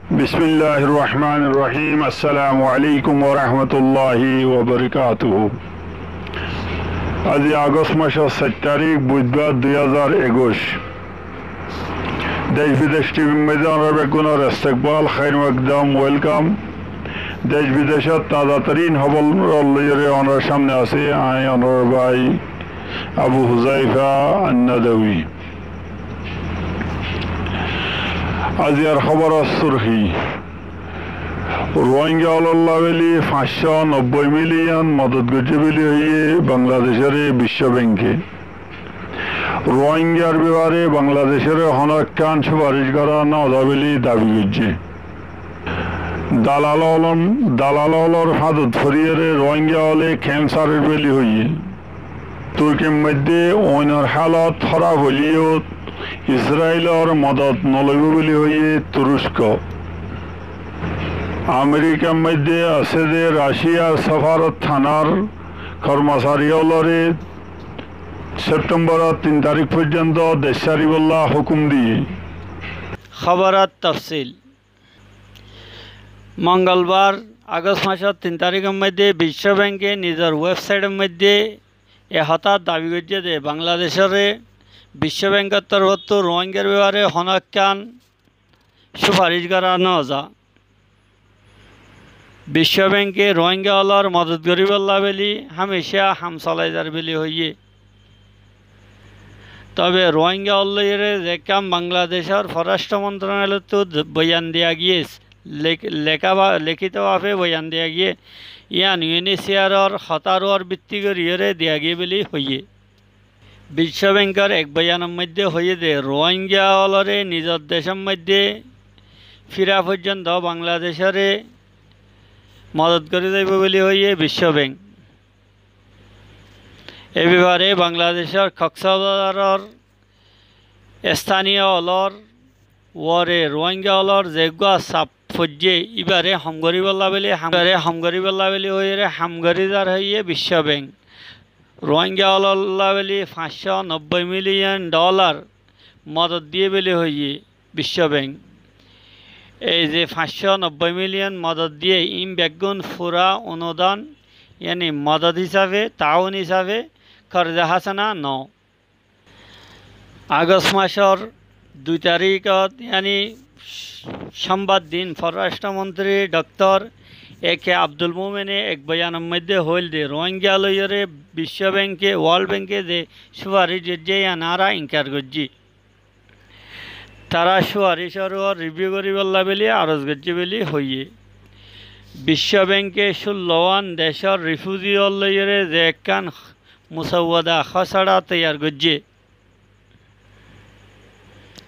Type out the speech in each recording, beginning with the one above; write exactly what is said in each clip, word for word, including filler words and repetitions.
Bismilláhir rohmánir rohím. Assalámu aléikum warahmatulláhi wabarakátuhu. Aijja Agost mácor sair tarík, buidbár, dui házar ekuic. Dec Bidec T V r maze onórar beggúnor estekbal, héir mokdom, welcome. Dec bidecor taza tarin hóbor loiyóre onórar sámne así añí onórar bái Abu Huzaifa Annadawi. Aijjar hóboror surhí, Ruáingga ókkolólla bóli fañs cót nobbói miliyon modot goijjé bóli hoiyé Bangladecóre Bicco Bengke. Ruáinggar bebare Bangladecóre honó ekkán cúfaric gorá no za bóli dabi goijjé. Dalal ókkolor, dalal ókkolor fáñdot foriyóre Ruáingga ókkole kemp sarer bóli hoiyé. Turkir moidde uinor hálot hóraf óileyo Israilor modot no loibó bóli hoiyé Turusko. Amerikar moidde asé de Raciar safarothánar kormosari ókkolore Septemboror tin tarík foijjonto dec sáribolla hókum diyé. Hóboror tafsil. Mongolbar, Agost mácor tin taríkor moidde Bicco Bengke nizor websaitor moidde e hotá dabi goijjé de Bangladecóre Bicco Bengkor torfóttu Ruáinggar bebare honó ekkán cúfaric gorá no za. Bicco Bengke Ruáingga ókkolor modot goríbolla bóli hámicá ham solai zar bóli hoiyé. Tobe Ruáingga ókkol loiyóre zekkán Bangladecór Forastro Montronáloyottu boyan diya giyé, lek-, leká ba-, lekíto bafe boyan diya giyé, yían U N H C R or hotár uore bitti goríyore diya giyé bóli hoiyé. Bicco Bengkor ek boyanor moidde hoiyé de Ruáingga ókkolore nizor decór moidde fira foijjonto Bangladecóre modot gorí zaibó bóli hoiyé Bicco Beng. E bebare Bangladecór Koksbazaror estaniyo ókkolor uore Ruáingga ókkolor zeggúa saf foijjé, íbare hom goríbolla bóli, ham, íbare hom goríbolla bóli hoiyóre ham gorí zar hoiyé Bicco Beng. Ruáingga ókkolólla bóli fañs cót nobbói miliyon dholar modot diyé bóli hoiyé Bicco Beng. Ei ze fañs cót nobbói miliyon modot diyé, ín beggún fura onudán, yáni modot hísafe, taawun hísafe, korze hásana no. Agost mácor dui taríkot, yáni cómbar din, Forastro Montri Doktor A K Abdul Momene ek boyanor moidde hoóil de, Ruáingga loiyóre Bicco Bengke, World Bengke ze cúfaric goijjé, yían añára inkar goijjí. Tará cúfaricor uore riviu goríbolla bóli aros goijjé bóli hoiyé. Bicco Bengke cúlloán decór rifuji ókkol loiyóre ze ekkán musawada hósara toiyar goijjé.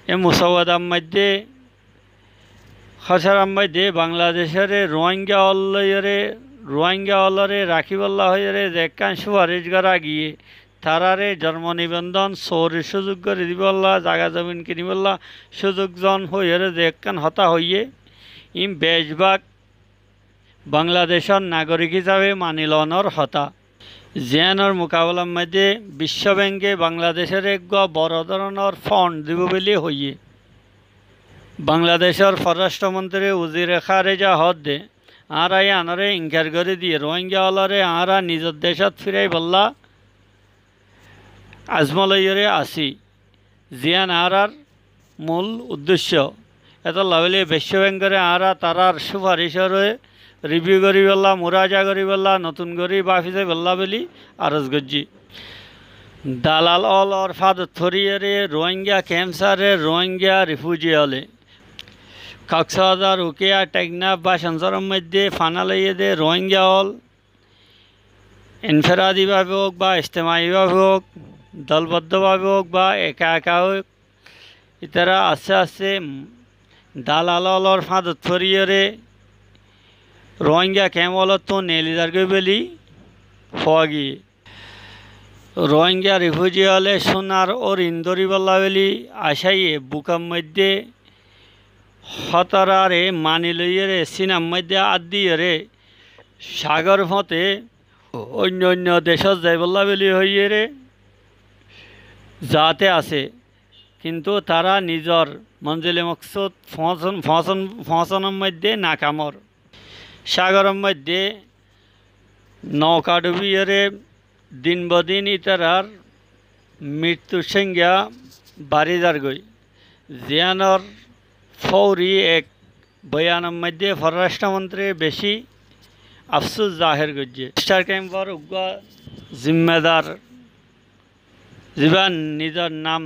E musawadar moidde, hósarar moidde Bangladecóre Ruáingga ókkol loiyóre, Ruáingga ókkolore rakíbolla hoiyóre ze ekkán cúfaric gorá giyé, taráre jormo nibondon, sóorir cúzuk gorí dibolla, zaga zomin kinibolla cúzuk zon hoiyóre ze ekkán hotá hoiyé, ín bec bák Bangladecór nagorik hísafe mani loonor hotá. Ziyánor mukabelar moidde Bicco Bengke Bangladecóre eggúa boro dóronor fond dibó bóli hoiyé. Bangladecór Forastro Montri, Uzire Kárija hoódde, añára yíanore inkar gorí diyé, Ruáingga ókkolore añára nizor decót firaibólla azma loiyóre así, ziyán añárar mul uddecco. Etólla bóli Bicco Bengore añára tarár cúfaricóre riviu goríbolla, muraja goríbolla, notun gorí báfi zaibólla bóli aros goijjí. Dalal ókkolor fadot foriyóre Ruáingga kemp sárer Ruáingga rifuji ókkole. Koksbazar, Ukiya, Teknaf, Bácon sórór moidde fana loiyé de Ruáingga ókkol inferadi bábe ók ba ijtemai bábe ók, dolboddo bábe ók ba eka eka ók, ítara asté asté dalal ókkolor fadot foriyóre Ruáingga kemp ókkolottú neeli zargói bóli hoó giyé. Ruáingga rifuji ókkole cúnar órin dóribolla bóli acáiye bukar moidde hótarare mani loiyóre, sinar moidde át diyóre, sagor fóñte oinno oinno decót zaibólla bóli hoiyóre zaáte asé. kintu tará nizor monzile moksud foóñson-, foóñson-, foóñsonor moiddé nakamor. Sagoror moiddé nouka dhubiyóre din bodin ítarar mirtur songya bari zargói. Ziyánor fouri ek boyanor moiddé forrastro montriye beci afsus zaher goijjé. Master kemfor uggúa zimmadar zibá nizor nam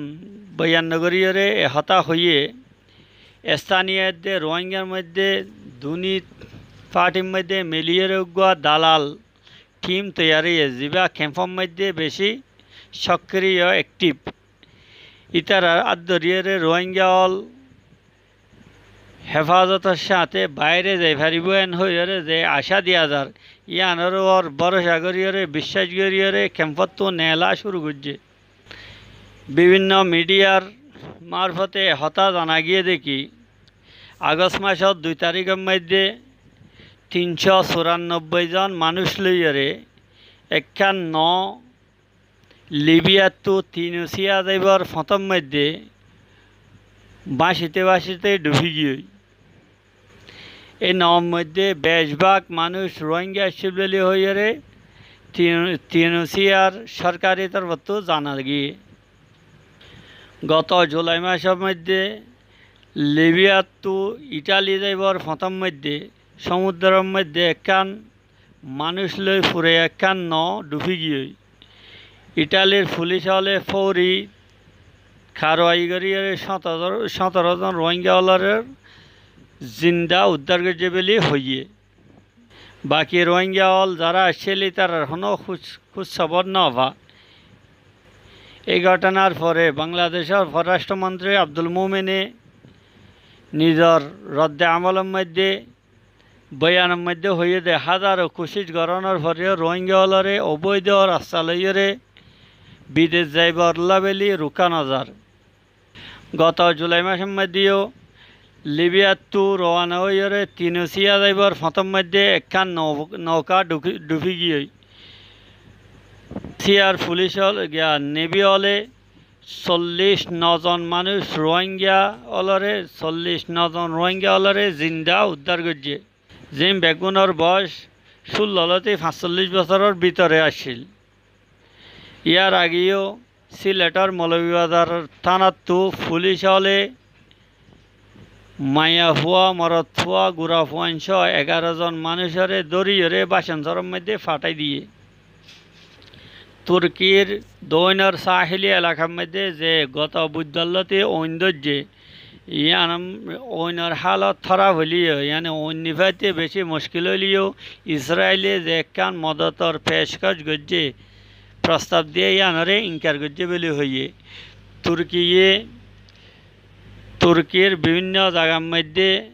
boyan nogoríyore e hotá hoiyé, estaniyo edde Ruáingar moiddé duní partir moiddé miliyóre uggúa dalal thim toiyar óiye, zibá kemfor moiddé beci sokriyo, ektiv. Ítarar át dóriyóre Ruáinga ól hefazotor sáñte baáre zai faribóu en hoiyóre ze acá diya zar, yíanor uore bóroca goríyore, biccác goríyore kemfottú neelá cúru goijjé. Bibinno midiyar marfote e hotá zana giyé dé ki, agost macór dui tarikor moiddé tin cót cúrannobbói zon manúic loiyóre ekkán noó Libiyattú Tinusiya zaibor foñtor moiddé báñcite báñcite dhufi giyói. E noór moiddé bec bák manúic Ruáinga accíl bóli hoiyóre Tin-, Tinusiyar sórkari torfottú zana giyé. Goto julai macór moiddé Libiyattú Itali zaibor foñtor moiddé cómuddoror moiddé ekkán manúic loi furaiya ekkán noó dhufi giyói. Italir fulic óle fouri karwai goríyore cótoro, cótoro zon Ruáinga ólore zinda uddár goijjé bóli hoiyé. Baki Ruáinga ól zará accíl ítarar honó kúc, kúc sobor nófa. Ei góthonar fore Bangladecór forrastro montri Abdul Momene nizor rodde amolor moiddé boyanor moiddé hoiyé dé, házaro kucíc gorónor foreyó Ruáinga ólore obóido rasta loiyóre bidec zaibolla bóli ruká no zar. Goto julai macór moiddé yó Libiyattú rowana óiyore Tinusiya zaibor foñtor moiddé ekkán nou-, nouka dhuki-, dhufi giyói. Siyar fulic ól-, giya, nebi óle sollic no zon manúic Ruáinga ólore, sollic no zon Ruáinga ólore zinda uddár goijjé. Ziín beggúnor boóc cúllo lóti fañssollic bosóror bútore accíl. Yár age yó Síletor Moulovibajar tánattú fulic óle maiyafua, morotfua, gurafuain sóo egaro zon manúicoré dóriyoré bácansoror moiddé fathái diyé. Turkir doóinor sáhili elakar moiddé ze goto buiddar lóti ooin dóijje, yían ooinor hálot hóraf óileyo, yáni ooin nifáite bicí muckil óileyo, Israile ze ekkán modotor peckoc goijjé, prostab diyé, yíanoré inkar goijjé bóli hoiyé. Turkiye, Turkir bibínno zagar moiddé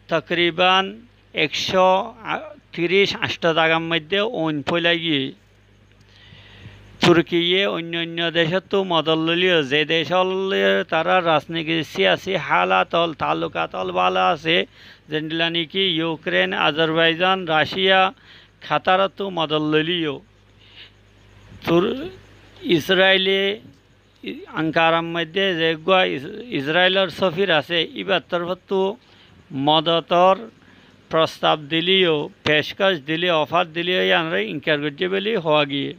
tokriban ekcó tiríc añctho zagar moiddé ooin fóilai giyé. Turkiye oinno oinno decóttu modot loileyo, ze dec ólolloi tarár rajnitik, siyasi hálot ól, taallukat ól bála asé, zendilla niki Yukren, Azarbaijan, Raciya, Kataróttu modot loileyo. Tur-, Israile I-, Ankarar moiddé ze eggúa Is-, Israilor sófir asé, íbar torfóttu modotor prostab dileyo, peckoc dileyo, ofar dileyo, yíanoré inkar goijjé bóli hoó giyé.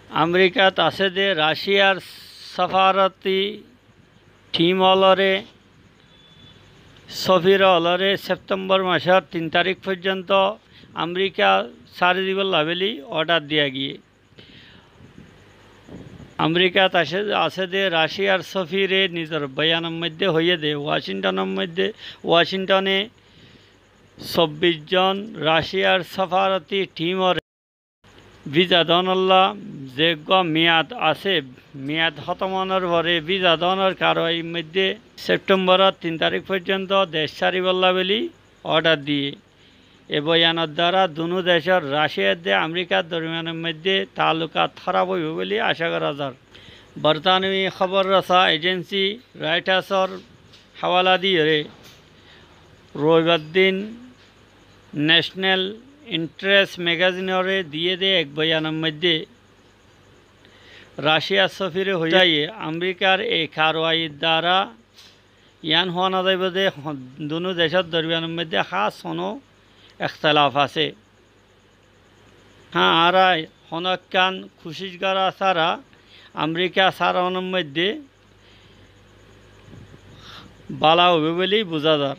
Amerikat asé dé Raciyar safaroti thim ólore, sófir ólore Septembor macór tin tarík foijjonto Amerika sári dibólla bóli ordar diya giyé. Amerikat asé, asé dé Raciyar sófire nizor boyanor moiddé hoiyé dé, Washingtonor moiddé, Washingtone sobbic zon Raciyar safaroti thimoré viza donolla ze eggúa miyad asé, miyad hótom ónor fore viza donor karwair moiddé Septemboror tin tarík foijjonto dec sáribolla bóli ordar diyé. E boyanor duara dunú decór, Raciya edde Amerikar dormiyanor moiddé taallukat hóraf óibo bóli acá gorá zar. Bortanuwi hóbor rosa ejensi Roitasor háwala diyoré roibar din Necnel Intres megazinoré diyé dé ek boyanor moiddé Raciar sófire hoiyé, Amerikar ei karwair duara yián hoó no zaibó de ho-, dunú decór dormiyanor moiddé hás honó ektelaf asé. Há, añára honókkán kucíc gorá sára Amerika sáronor moiddé bála óibo bóli buzá zar.